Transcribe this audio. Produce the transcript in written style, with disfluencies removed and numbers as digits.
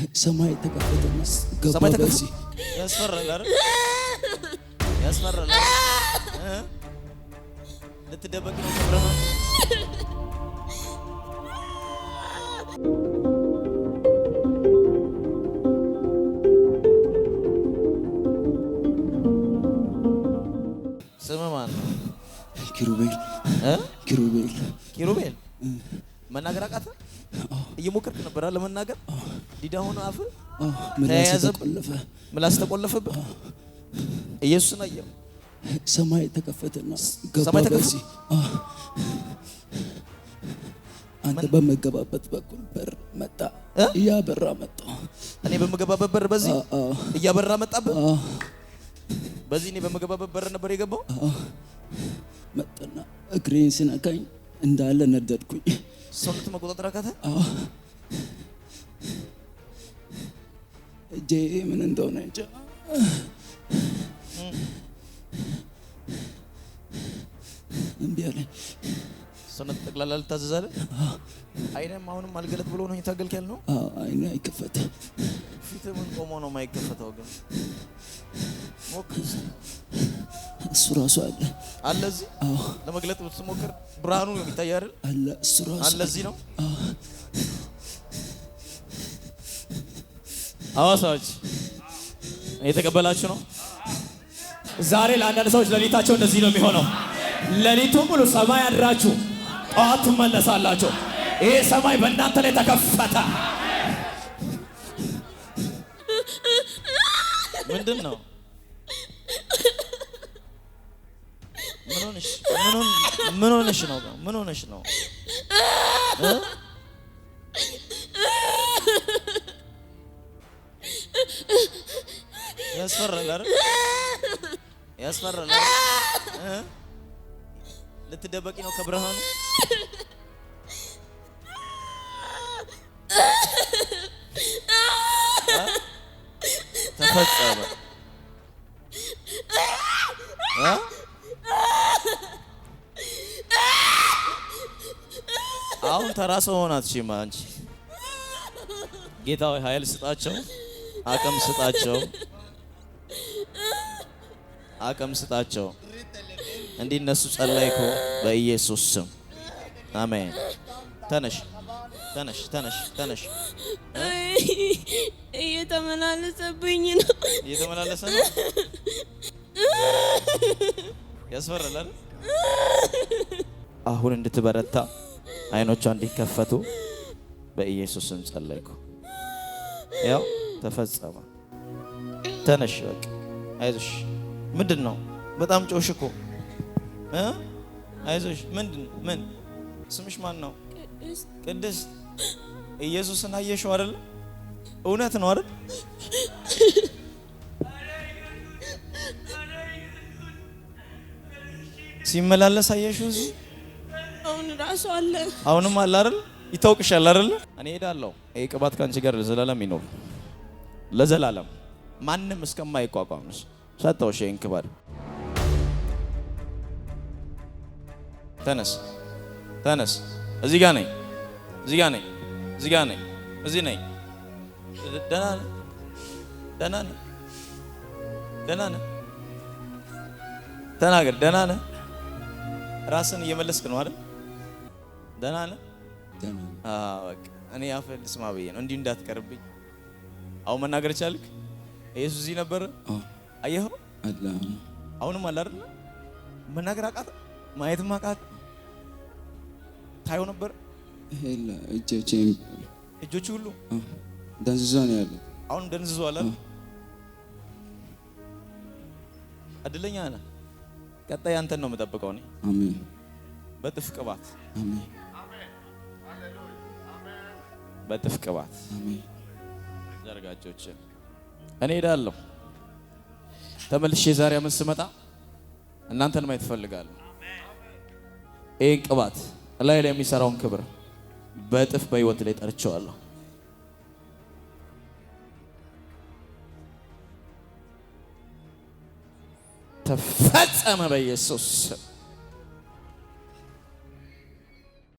ሰማይ ተከፈተና ገባ። ሰማይ ተከፈተ። በዚህ ያስፈራል አይደል? ያስፈራል እ? ልትደበቅ ነው ከብርሃን። ስምህ ማን ነው? ኪሩቤል። እ? ኪሩቤል። ኪሩቤል፣ መናገር አቃተህ? እየሞከርክ ነበር አይደል ለመናገር? ዲዳ ሆነ አፍህ? አዎ፣ ምላሴ ተያያዘ? ተቆለፈ። ምላስ ተቆለፈብህ? ኢየሱስን አየኸው? ሰማይ ተከፈተና ገባ። ሰማይ ተከፈተ? በዚህ፣ አዎ። አንተ በምገባበት በኩል በር መጣ። እ? እያበራ መጣ። እኔ በምገባበት በር በዚህ አዎ። እያበራ መጣብህ? አዎ። በዚህ እኔ በምገባበት በር ነበር የገባው? አዎ። መጣና እግሬን ሲነካኝ እንዳለ ነደድኩኝ። ሰውነት መቆጣጠር አቃተህ? አዎ። እጄ ምን እንደሆነ እንጃ። እምቢ አለኝ። ሰውነት ጠቅላላ ልታዘዝ አለ? አይንህም አሁንም አልገለጥ ብሎ ነው እየታገልክ ያለው? አዎ፣ አይኔ አይከፈትም። ፊትህ ምን ቆሞ ነው የማይከፈተው ግን? ሞክር እስኪ። እሱ ራሱ አለ። አለ እዚህ? አዎ። ለመግለጥ ብትሞክር ብርሃኑ ነው የሚታይ አይደል? አለ፣ እሱ ራሱ። አለ እዚህ ነው። ሐዋሳዎች እየተቀበላችሁ ነው። ዛሬ ለአንዳንድ ሰዎች ሌሊታቸው እንደዚህ ነው የሚሆነው። ሌሊቱን ሙሉ ሰማይ አድራችሁ ጠዋት ትመለሳላችሁ። ይሄ ሰማይ በእናንተ ላይ ተከፈተ። ምንድን ነው? ምን ሆነሽ? ምን ሆነሽ ነው? ምን ሆነሽ ነው? እ? ያስፈራል አይደል? ያስፈራል አይደል? እ? ልትደበቂ ነው ከብርሃኑ? እ? ተፈጸመ። እ? አሁን ተራ ሰው ሆና አትችይም አንቺ። ጌታ ሆይ ኃይል ስጣቸው፣ አቅም ስጣቸው፣ አቅም ስጣቸው። እንዲነሱ ጸለይኩ በኢየሱስ ስም፣ አሜን። ተነሽ፣ ተነሽ፣ ተነሽ፣ ተነሽ። እየተመላለሰብኝ ነው። እየተመላለሰ ነው። ያስፈራል አይደል? አሁን እንድትበረታ፣ አይኖቿ እንዲከፈቱ በኢየሱስ ስም ጸለይኩ። ያው ተፈጸመ። ተነሽ፣ በቃ አይዞሽ። ምንድን ነው? በጣም ጮሽ እኮ፣ እ? አይዞሽ። ምንድን ምን ስምሽ ማን ነው? ቅድስት። ቅድስት፣ ኢየሱስን አየሽው አይደል? እውነት ነው አይደል? ሲመላለስ አየሽው እዚህ? አሁን ራሱ አለ። አሁንም አለ አይደል? ይታወቅሻል አይደል? እኔ ሄዳለሁ። ይሄ ቅባት ከአንቺ ጋር ለዘላለም ይኖር። ለዘላለም ማንም እስከማይቋቋም ሰጠውሽ ይሄን ቅባት። ተነስ፣ ተነስ። እዚህ ጋር ነኝ፣ እዚህ ጋር ነኝ፣ እዚህ ጋር ነኝ፣ እዚህ ነኝ። ደህና ነህ? ደህና ነህ? ደህና ነህ? ተናገር። ደህና ነህ? ራስን እየመለስክ ነው አይደል? ደህና ነህ? ደህና ነኝ። አዎ፣ በቃ እኔ አፍህን ልስማ ብዬ ነው፣ እንዲሁ እንዳትቀርብኝ። አሁን መናገር ቻልክ? ኢየሱስ እዚህ ነበረ? አዎ። አየኸው? አለ አሁን። አሁንም አለ አይደል? መናገር አቃተ፣ ማየትም አቃተ። ታየው ነበር? ይሄ እጆቼ። እጆቹ ሁሉ? አዎ፣ ደንዝዞ ነው ያለው። አሁን ደንዝዟል አይደል? እድለኛ ነህ። ቀጣይ አንተን ነው የምጠብቀው እኔ። አሜን። በጥፍ ቅባት። አሜን። በጥፍ ቅባት። አሜን። ዘርጋ እጆችህን። እኔ ሄዳለሁ። ተመልሼ የዛሬ ዓመት ስመጣ እናንተን ማየት እፈልጋለሁ። ይህን ቅባት ላይ ላይ የሚሰራውን ክብር በእጥፍ በህይወት ላይ ጠርቼዋለሁ። ተፈጸመ በኢየሱስ ስም።